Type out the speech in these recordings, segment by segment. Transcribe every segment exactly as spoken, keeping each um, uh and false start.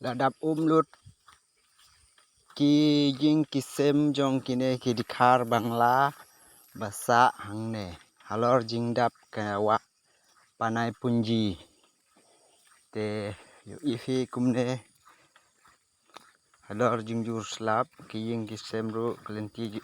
La dap um lut ki ïing ki sem jong kine ki dkhar Bangla ba sah hangne halor jingdap ka wah Panaipunji. Te ïohi phi kumne halor jingjur slap ki ïing ki sem ruh ka lynti ju.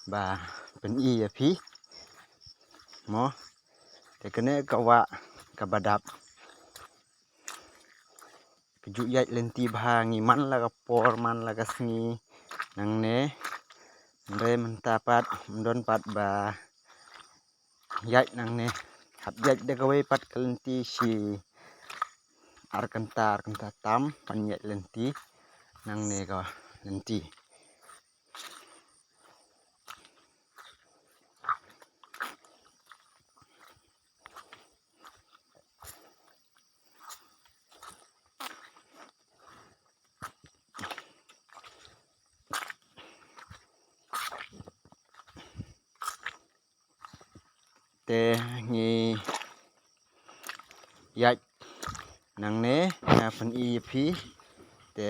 Ba pyni ïa phi mo. Te kane ka wah kaba dap. Ka ju ïaid lynti bha, ngi man la ka por man la ka sngi nangne. Hynrei mynta pat ym don pat ba ïaid nangne. Hap ïaid da kawei pat ka lynti shi ar kynta ar kynta tam ban ïaid lynti nangne ka lynti. Te ngi ïaid nangne, nga pyni ïa phi. Te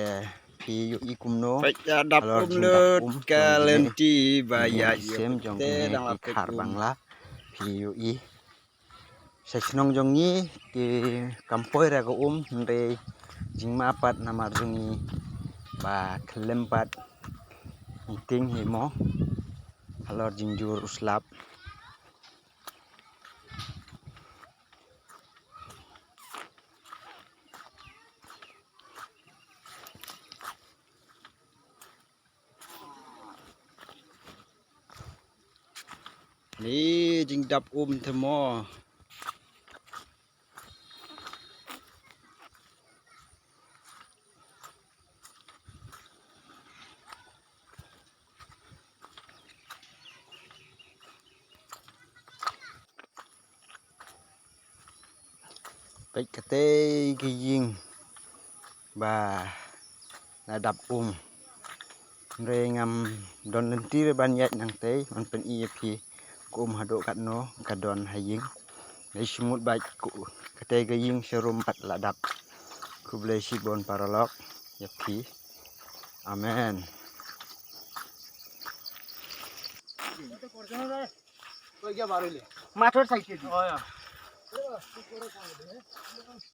phi ïohi kumno. Peit ïa dap um lut ka lynti ba ïaid ïa phi. Te dang la peit um. Phi ïohi. Sa shnong jong ngi ki kam poi ra ka um, hynrei jingma pat namar jong ngi ba khlem pat ngi tieng hi mo halor jingjur u slap. Ni jingdap um te mo. Peit katei ka ïing ba la dap um. Hynrei ngam don lynti re ban ïaid nangtei ban pyni ïa phi ka um haduh katno ka don ha ïing. Dei shu mut ba katei ka ïing sharum pat la dap. Khublei shibun paralok ïa phi. Amen. Motorcycle.